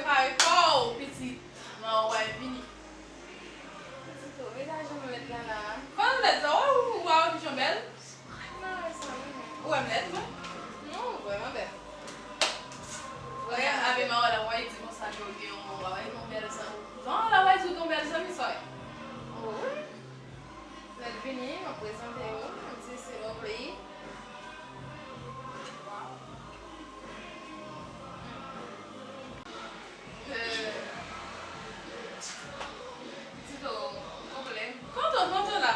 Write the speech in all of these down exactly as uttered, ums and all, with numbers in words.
Pare kò w, pitit. Manman w pral vini. Pitit, o, regarde jan m lèd la la. Kòman lèd sa? Ou, ou, ou pa wè m jan bèl? Non, sa, non. Ou wè m lèd, mwen? Non, ou vrèman bèl. Vrèman. Avè Mawa la, w di konsa ke w gen yon, w gen yon bèl zanmi. Non, la, w di w gen yon bèl zanmi, sa. O, wi. Lè l vini, m ap prezante w. M di se Lovely. Waw. Euh, Tito, konprann. Kontan, kontan la.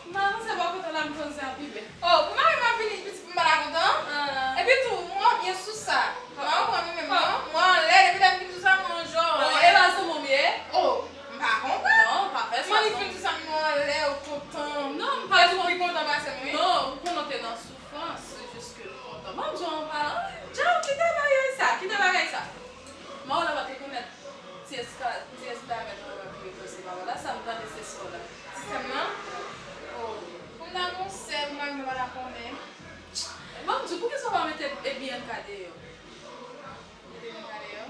M pa panse pa kontan la, m panse a pi bèl. Oh, pou mari m ap vini, pitit, m pa ta kontan? Ah. Epi tou, mwen byen sou sa. M pa konprann mwen menm, non. Mwen anlè, depi lè m fin sou sa, mwen anjò. Oh, e pa zanmi w ye? Oh, m pa konprann. Non, pa fè sa, non. Mwen li fin sou sa, mwen anlè, ou kontan. Non, m pa kontan. Ou pi kontan pase m, wi. Non, ou konn ou te nan soufrans, se jis ke l kontan. Mwen, m di w an palan, dja, kite bagay sa, kite bagay sa. Mawa la pa t rekonèt ti eskla-, ti esklavèt la ki rete se pa la, sa m tande se sè w la. Ti sè m nan? Oh. Pou m ta gon sè, pou mari m pa ta konnen. Mwen, m di w, poukisa w pa mete, e, Bianca deyò? Mete Bianca deyò?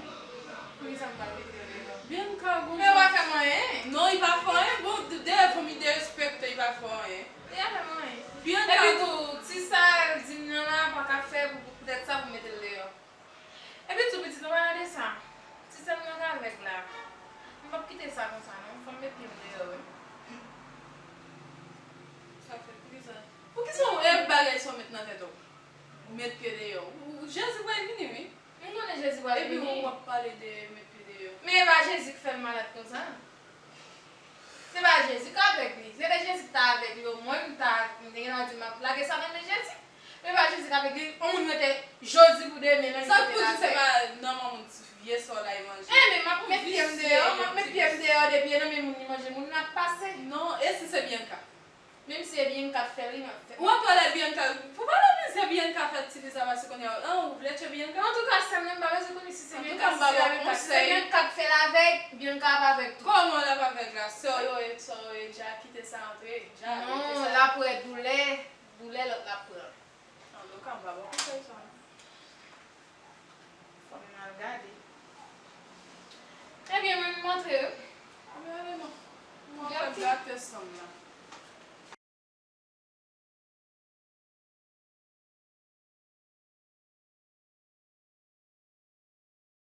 Poukisa m pral mete yo deyò? Bianca, gon... Men yo pa fè m anyen. Non, li pa fè anyen. Bon, de, de, fanmi derespekte, li pa fè anyen. Li pa fè m anyen. Bianca. Epi tou, ti sa l di m nan la, pa ka fè pou, poutèt sa pou mete l deyò. Epi tou, pitit, nou pa gade sa. Ti sè m nan k avèg la. M p ap kite sa konsa, non. Fò m met pye m deyò, wi. Sa fè, poukisa? Poukisa w, e, bagay sa w met nan tèt ou? Ou met pye deyò. Ou, Jezi pral vini, wi. M konnen Jezi pral vini. Epi w ap pale de met pye deyò. Men e pa Jezi k fè l malad konsa. Se pa Jezi k avèg li. Se te Jezi ki ta avèg li, omwen m ta, m te gentan di m ap lage sa nan men Jezi. Men pa Jezi k avèg li, yon moun rete jodi pou demen, menm kote l avèg. Sa k pou di se pa nan manman vye sa w la e manje. Enben, m ap met pye m deyò, m ap met pye m deyò, depi e nan men moun li manje, moun nan ap pase. Non, e si se Bianca? Menm si e Bianca k fè l, wi, m ap fè. W ap pale Bianca, pou pale mizè Bianca fè ti fi sa pase kounye a, an, ou vle tchwe Bianca? Antouka, sè m nan, m pa bezwen konnen si se Bianca, si se pa Bianca, si se Bianca k fè l avèg, Bianca ap avèg tou. Kòman l ap avèg la? Sè w yo e, sè w yo e dja kite sa antre, dja kite sa. Non, l ap wè doulè, doulè lòt l ap pran. Antouka, m pa ba w konsèy sa. Fò m al gade. Ebyen, mwen, m antre, wi. Ebyen, ale non. Mwen fè gate sanm nan.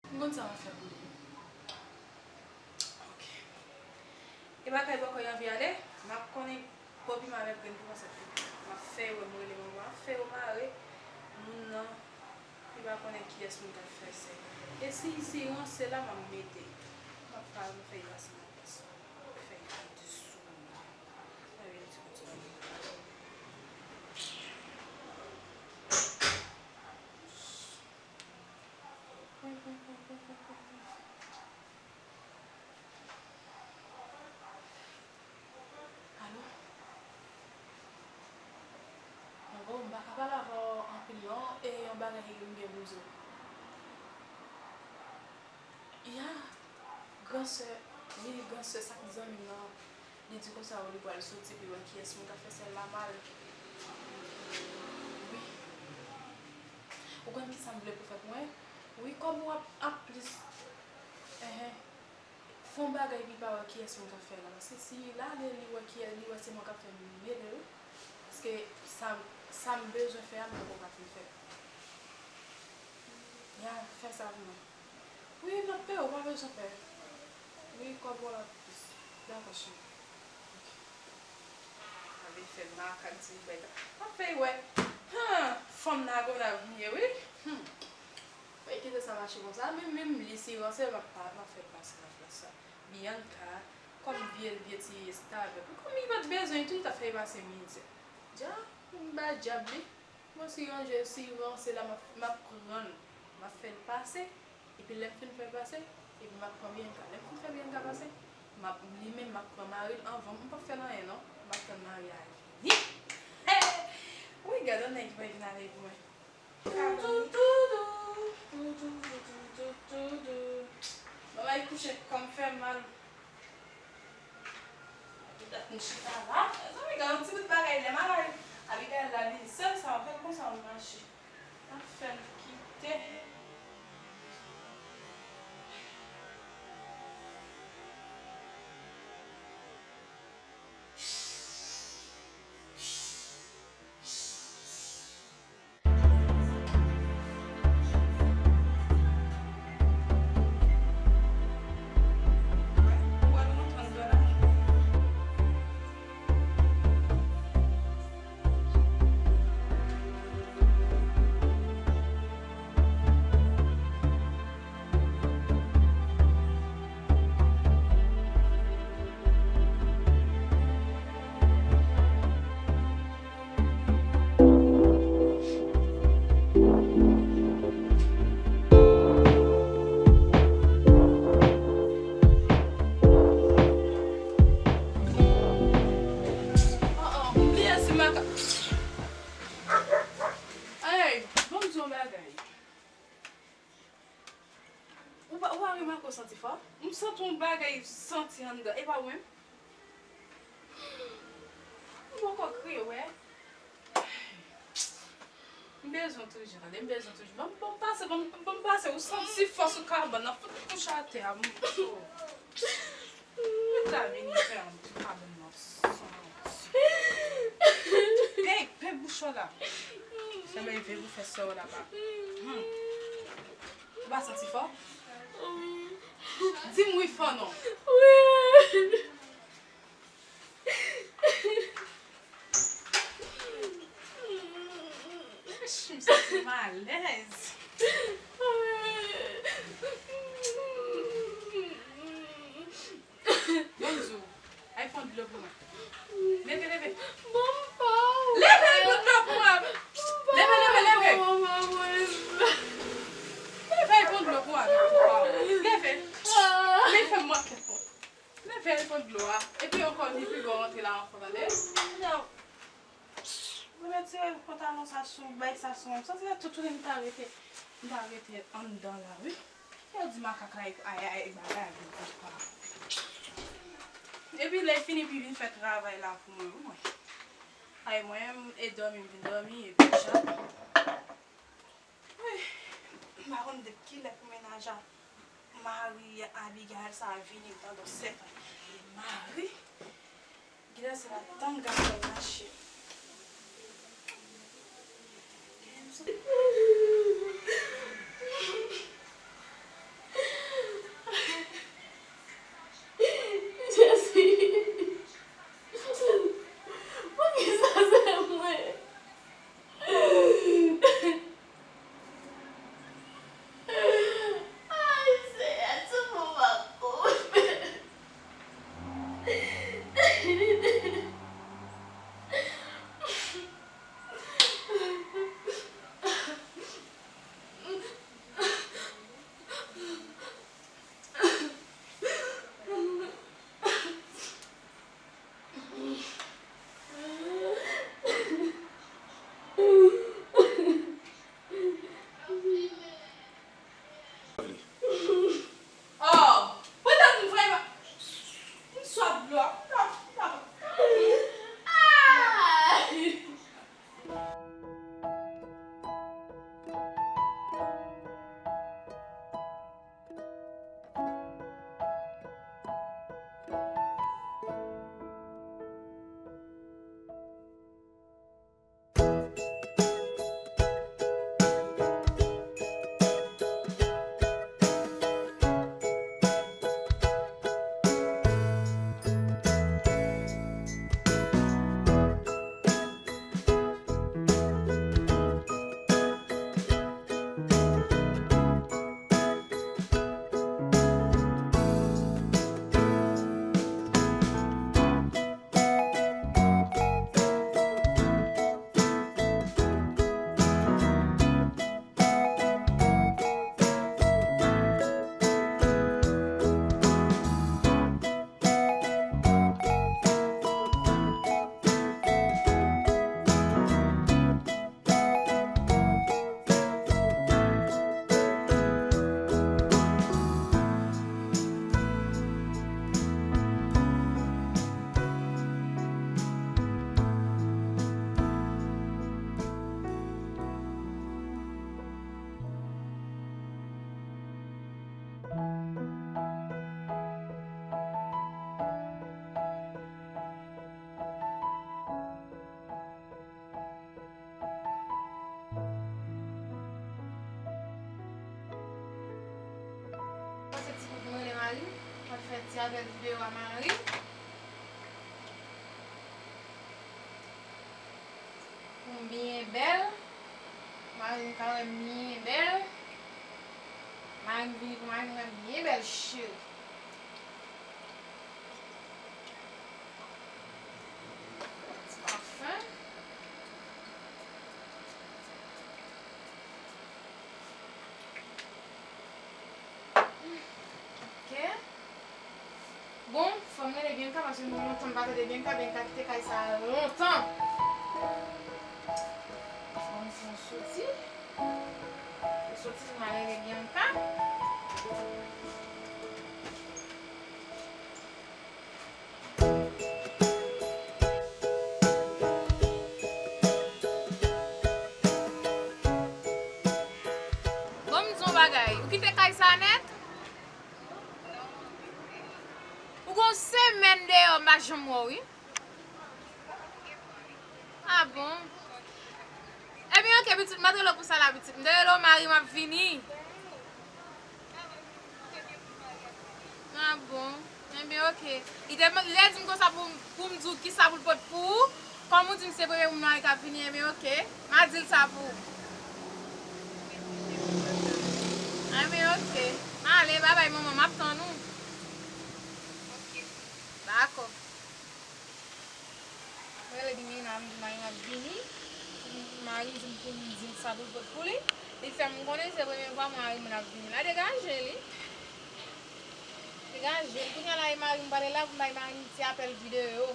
M konn sa m ap fè pou li. Ok. E bagay poko anvi ale, m ap konnen gwo piman avèk grenn piman sèt tou. M ap fè yo wè m rele manman, m ap fè yo mare moun nan, li pa konnen kiyès moun k ap fè sè. E si, si ranse la, m ap mete. M ap pa fè y pase nan plas. M ap fè y pase sou moun nan. Sa vle di konsa. Alo? Manbo, m pa ka pale avè w anpil non, e yon bagay m gen pou m di w. Ya, gran sè, wi, gran sè, sa k zanmi m nan, li di konsa, wi, li pral soti pou l wè kiyès moun k ap fè sè l la mal. Wi. Ou konn kisa m vle pou fè pou mwen? Wi, kòb ou ap, ap plis. Enhen. Fè yon bagay pou l pa wè kiyès moun k ap fè l la. Paske si l ale, li wè kiyès, li wè se mwen k ap fè l, li mele, wi. Paske sa, sa m bezwen fè a, m poko ka fin fè. Ya, fè sa pou mwen. Wi, m ap peye w, pa bezwen pè. Wi, kòb ou la plis. Dakò, cheri. Ok. Gade fè makak di l bay la. Pa fè y wè. Han, fanm nan gon avni, wi. Hmm. Fò l kite sa mache konsa. Menm, menm li, si l ranse, m ap pa, m ap fè l pase nan plas sa. Bianca, kòm vye, vye ti estavèk. Kòm li pa t bezwen tou, li t ap fè l pase mizè. Dja, m bay dyab li. Mwen, si ranje, si ranse la, m ap, m ap pran l. M ap fè l pase. Epi lè m fin fè l pase, epi m ap pran Bianca. Lè m fin fè Bianca pase, m ap, li menm, m ap pran mari l anvan. M p ap fè l anyen, non. M ap tann mari a vini. Wi, gade yon nèg ki pa vin avèk mwen. Manman, li kouche, kò m fè mal. Epi dat m chita la. Mezanmi, gade yon ti bout bagay, lè m al Abigail la, li sèl sa, m fè l konsa, m mache. M ap fè l kite. Ou pa, ou pa remake w santi fò? M santi yon bagay santi anndan. E pa ou menm? M poko kriye, wè. M bezwen w toujou, tande, m bezwen w toujou. Ban m, ban m pase, ban m, ban m pase, ou santi fòs ou kabann nan, fout kouche atè a, m, oh. Mwen ta vini fè yon ti kabann nan santi. Pè, pè bouch ou la. Sa leve pou fè sè w laba. Hmm. Ou pa santi fò? Di m wi fò non. Wi. Ch, m santi m alèz. Ban m di w, al pran dlo pou mwen. Leve, leve. Bon, pa. Leve, al pran dlo pou mwen. Leve, leve, leve. Leve, al pran dlo pou mwen. Leve. Men fè m manke fò. Leve, al pran dlo a. Epi ankò, li pi bon rantre la ankò, tande? Mwen retire pantalon sa sou, bay sa sou mwen. M santi se tout jounen m ta rete, m ta rete anndan la, wi. Yo di makak la, ay, ay, bagay, ay, bagay. Epi lè fini, pi vin fè travay la pou mwen, wi, mwen. Ay, mwen, e dòmi, m vin dòmi, epi chat. Wi, m pa konn depi kilè pou mennaj a mari Abigail sa a vini, m tande sèt an. Mari? Kilè se la tann gason mache. Jezi. Poukisa se mwen? Ay, Seyè, ti pou m ap koupe. Oh, pandan m vrèman, m swaf dlo a. Pase ti kout mwen rele mari m, mwen fè ti apèl videyo a mari m. Pou m byen bèl, mari m ka wè m byen bèl. Mari m vini pou mari m wè m byen bèl, cheri. Ti pafen. Ok. Bon, fò m rele Bianca paske m gen lontan m pa tande Bianca, Bianca kite kay sa a lontan. Fò m fè yon soti. Yon soti pou m al rele Bianca. Gon semèn deyò, m pa janm wè w, wi. Ah bon? Ebyen, oke, pitit, m pa t rele w pou sa la, pitit. M te rele w, mari m ap vini. Ah bon? Ebyen, oke. Li te, li te di m konsa pou, pou m di w kisa pou l pot pou ou. Kòm ou di m se premye moun mari k ap vini, ebyen, oke. M a di l sa pou ou. Ebyen, oke. M ale, babay, manman, m ap tann ou. Oke. Dakò. Mwen rele Dimena, m di mari m ap vini. Mari m di m pou m di l sa pou l pot pou li. Li fè m konnen se premye fwa mari m ap vini. La degaje li. Degaje li. Kounye a la e mari m pale la pou m bay mari m ti apèl videyo.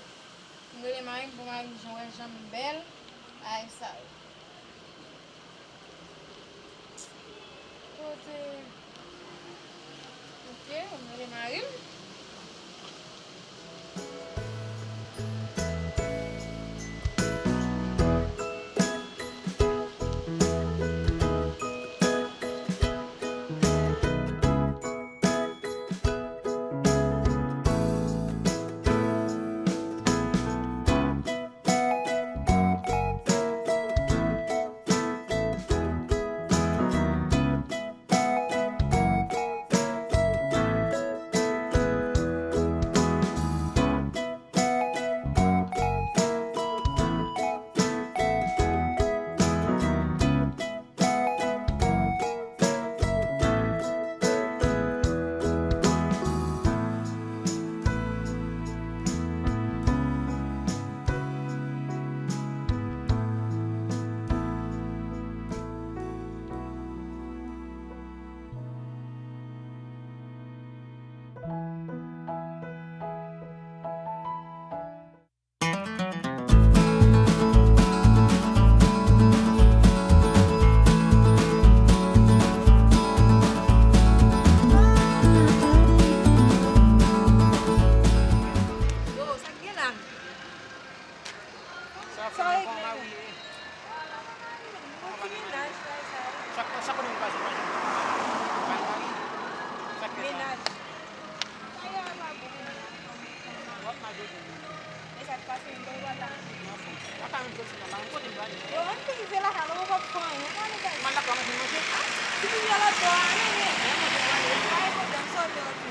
M rele mari m pou mari m jan wè jan m bèl. Bagay sa yo. Kote? Ok, m rele mari m. Yo, sa k gen la? Sa fè mwen pa marye. Yon ti mennaj la, sa. Chak, chak kote m pase, mwen jwenn mennaj. Mennaj. W ap mal jwenn. E sa k pase, m konn wè la. Anfen, pa ka menm soti nan la, kote m prale? Yo, ann rive la, sa, nou pap fè anyen, ann ale, guys. M al lakay manje, manje. Ah, ti pipi a lòt bò a, ale, ale. Pa gen pwoblèm, sòti, ok.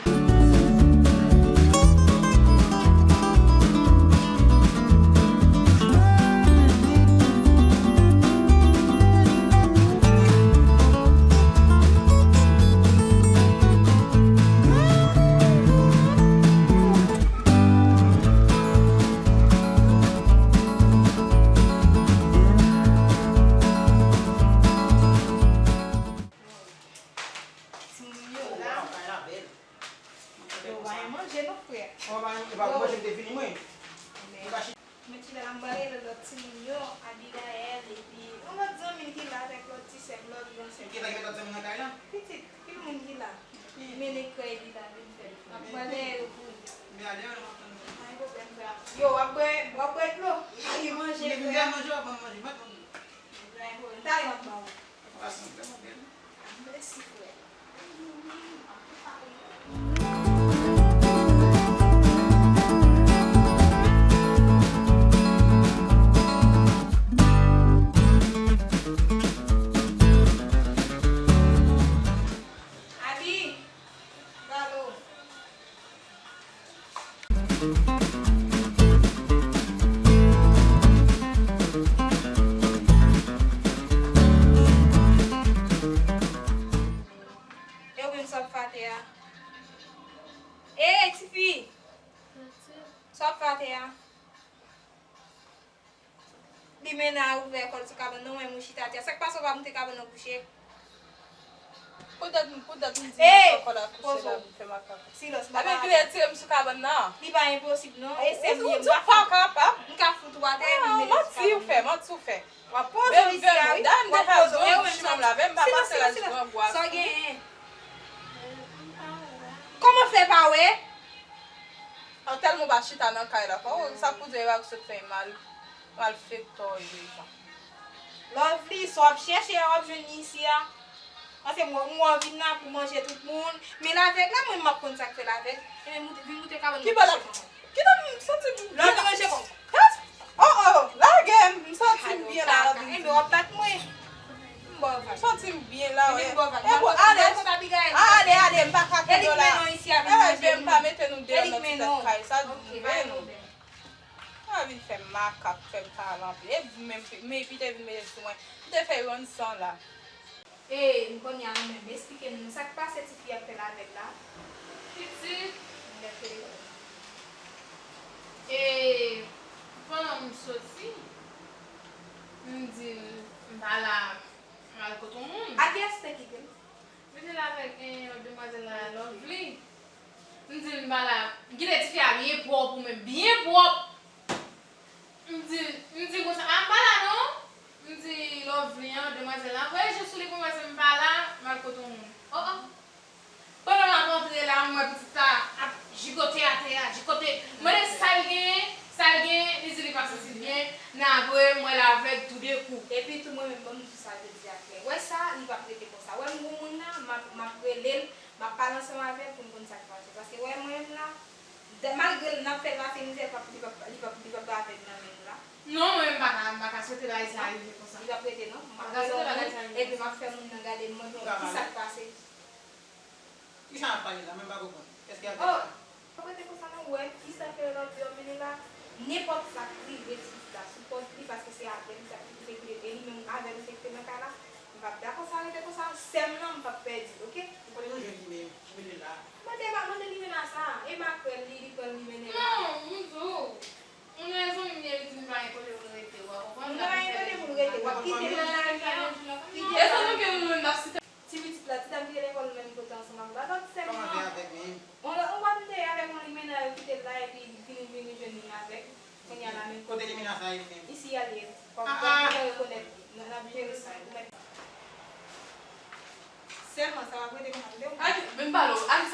Timoun yo la. Yo, pa gen manje non, frè. Yo. Mwen chita la, m prale lòt timoun yo, Abigaël, epi yon lòt zanmi l ki la avèk lòt ti sè m, lòt gran sè m. Ki lòt zanmi nan kay la? Pitit, pil moun ki la. Ki? Mennen krèy li la, vin fè. M ap prale yo pou ou. Men ale, ale, m ap tann ou. Pa gen pwoblèm, frè. Yo, w ap bwè, w ap bwè dlo? Pa gen manje, frè. Manje, w ap ban m manje, mwen tann ou. Pa gen pwoblèm, talè m ap ba ou. Pase yon vrèman bèl. Mèsi, frè. Abi, Galo. Yo menm sa w ap fè atè a. Ey, tifi! Sa w ap fè atè a? Limena ouvè kò l sou kabann nan, ou menm ou chita atè a. Sa k pase, ou pa moute kabann nan kouche? Poutèt, poutèt m di m ap fè kò la kouche la, vin fè makak. Silans, m pa pale. Ebyen, vin retire m sou kabann nan. Li pa enposib non. E sè m ye, m ka fout ou atè, epi m mete l sou kabann nan. Manti ou fè, manti ou fè. W ap poze w isi a, wi. W ap poze w. E ou menm, silans, silans, silans. Sa w genyen? Kòman fè pa wè? An tèlman w pa chita nan kay la. Sa k pou di w e pa sot fè mal. Malfektè w ye, Jean. Lovely, sa w ap chèche a, w ap jwenn li isi a. Paske mwen, mwen vin la pou manje tout moun. Men lavèg la, mwen, m ap konn sa k fè lavèg. Ebyen, moute, vin moute kabann mwen. Ki bò la? Kite m santi m byen la. Lè w vin manje kòm. Oh, oh, lage m. M santi m byen la anpil. Enben, w ap bat mwen. M ba w vag. M santi m byen la, wi. Enben, m ba w vag. E bon, ale. Ale, ale, m pa ka kenbe w la. Elik, men non, isi a vin manje. Enben, m pa mete nou deyò nan ti tèt kay. Sa di m, men non. Pa vin fè m makak, fè m pale anpil. E vou menm, men Pita vin mete sou mwen. Pita fè rann san la. E, m kounye a, ou menm, esplike m non, sa k pase tifi ap fè lavèg la? Pitit. M gen telefòn. E, pandan m soti, m di l m pa la, m al kote yon moun. A kiyès ou te kite l? M te lavèk, eh, lòt demwazèl la, Lovely. M di l m pa la. Kite tifi a byen pwòp ou menm, byen pwòp. M di, m di konsa, a m pa la non. M di Lovely an, demwazèl la, voye je sou li pou m wè si m pa la, m al kote yon moun. Oh, oh. Pandan m ap antre la, m wè pitit sa ap jigote atè a, jigote. M mande sa l genyen, sa l genyen, li di li pa santi l byen. Nan apre, m wè l avèg toudenkou. Epi tou mwen menm, ban m di sa l te di a klè. Wè sa, li p ap rete konsa. Wè m gon moun la, m ap, m ap rele l, m ap pale ansanm avè l pou m konn sa k pase. Paske wè mwen menm la, malgre n ap fè l pase mizè, li p ap, li p ap, li p ap, li p ap avèg nan men nou la. Non, mwen menm m pa ka, m pa ka swete bagay sa rive konsa. Li p ap rete non. M ap rele yon moun, epi m ap fè moun nan gade m, mwen konn ki sa k pase. Kisa n ap pale la? Mwen pa konprann. Kès ki avèg la? Oh, pa rete konsa non, ou wè kisa fè lòt yo mennen la. Nenpòt sa k rive ti pitit la sou kont li, paske se avè l sa ki te kite, e li menm avè l se ki te nan kay la. M p ap dakò sa rete konsa, sè m nan m p ap pèdi, oke? Ou kote nou jwenn li menm? Ou mete l la? Mande ma, mande li menm a sa, e makrèl li, li pran l, li mennen la. Non, m di w, moun nan e zanmi m ye, li di m pa gen kote pou l rete, w a konprann? Moun nan pa gen kote pou l rete, w ap kite l nan lari a, kite l. E zanmi m ke moun nan ap site. Ti pitit la, ti dam ki te lekòl menm kote ansanm avè l la, lòt sè m nan. Kòman te avèg menm? On lòt, on lòt m te avèk yon limena, yo kite l la, epi vini, vini jwenn li avèg. Kounye a la menm. Kote limena sa ye menm? Isi a l ye. Fòk, fòk nou rekonèt li. N, n ap jere sa. Ou mèt. Sèlman sa w ap rete konsa, tande w? Al, men m pale w, al